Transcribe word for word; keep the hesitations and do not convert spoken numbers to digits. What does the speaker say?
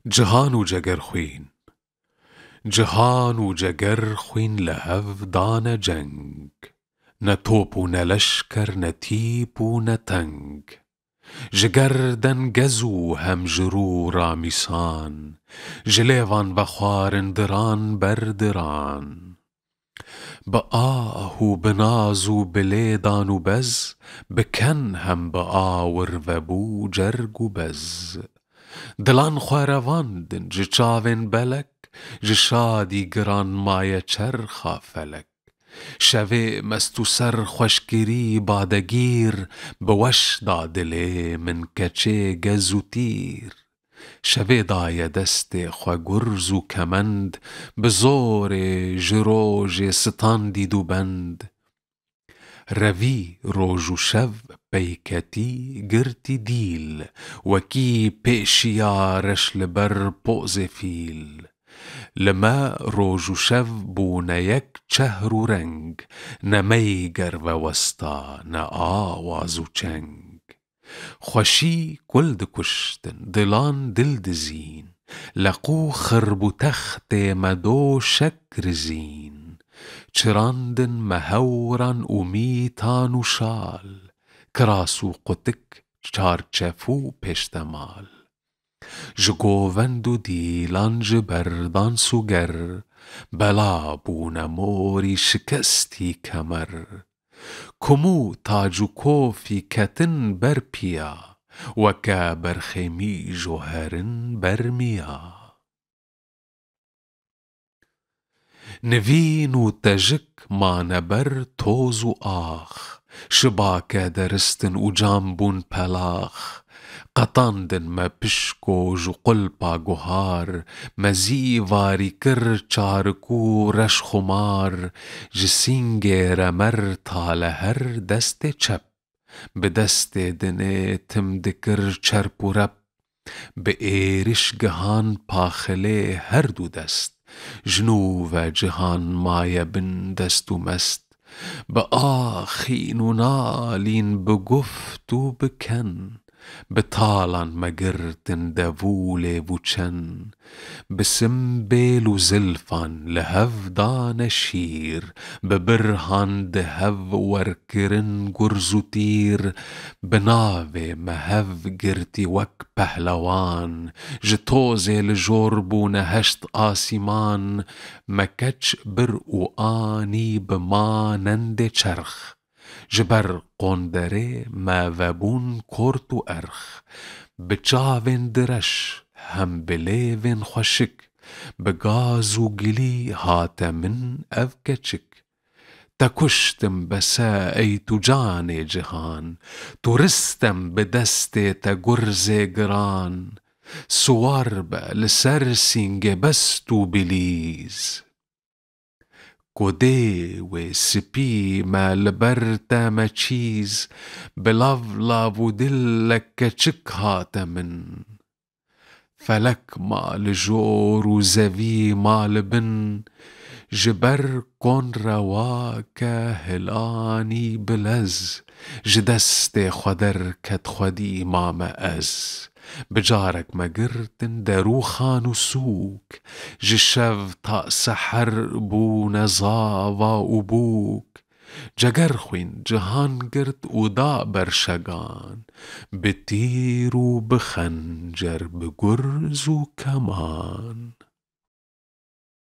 Cihan û ceger xwîn. Cihan û ceger xwîn li hev dane ceng. Ne top û ne leşker, ne tîp û ne teng. Ji gerden gez û hem ji rû ramîsan, ji lêvan vexwarin diran ber diran. Bi ah û bi naz û bi lêdan û bez, bi ken hem bi awir vebû cerg û bez. Dilan xwe revandin ji çavên belek, ji şadî giran maye çerxa felek. Şevê mest û ser xweşkirî badegîr, bi weş da dilê min keçê gez û tîr. Şevê daye destê xwe gurz û kemend, bi zorê ji rojê stand dîdûbend. Revî roj û şev peyketî girtî dîl, wekî pêşiya reş li ber pozê fîl. Li me roj û şev bûne yek çehr û reng, ne mey gerve westa, ne awaz û çeng. Xweşî kul dikuştin, dilan dil dizîn, leq û xirb û textê me do şek rizîn. Çirandin me hewran û mîtan û şal, kiras û qutik, çarçef û pêştemal. Ji govend û dîlan ji ber dans û ger, bela bûne morî şikestî kemer. Kum û tac û kofî ketin ber piya, weke berxê mîjo herin ber miya. Nivîn û tejik mane ber toz û ax, şibake deristin û cam bûn pelax. Qetandin me pişko ji qulpa guhar, me zî varî kir çarik û reş xumar, ji sîngê remer tale her destê çep. Bi destê dinê tim dikir çerp û rep, bi êriş gihan paxilê her du dest. Ji nû ve cihan maye bin dest û mest. Bi axîn û nalîn, bi guft û bi ken, bi talan me girtin dev û lêv û çen. Bi simbêl û zilfan li hev dane şîr, bi birhan di hev werkirin gurz û tîr, bi navê me hev girtî wek pehlewan, ji tozê li jor bûne heşt asîman, me keç bir û anî bi manendê çerx. Ji ber qonderê me vebûn kort û erx, bi çavên direş hem bi lêvên xweşik, bi gaz û gilî hate min ev keçik. Te kuştim bese ey tu canê cihan, tu ristem bi destê te gurzê giran, siwar be li ser sîngê best û bilîz. Ku dê wê spî me li ber te me çîz, bi lav lav û dil lek keçik hate min. Felek ma li jor û zevî ma li bin, ji ber kon rewa ke hilanî bilez, ji destê xwe derket xwedî mame ez. Bi carek me girtin derûxan û sûk, ji şev ta seher bûne zava û bûk. Ceger xwîn cihan girt û da berşegan, bi tîr û bi xencer, bi gurz û keman.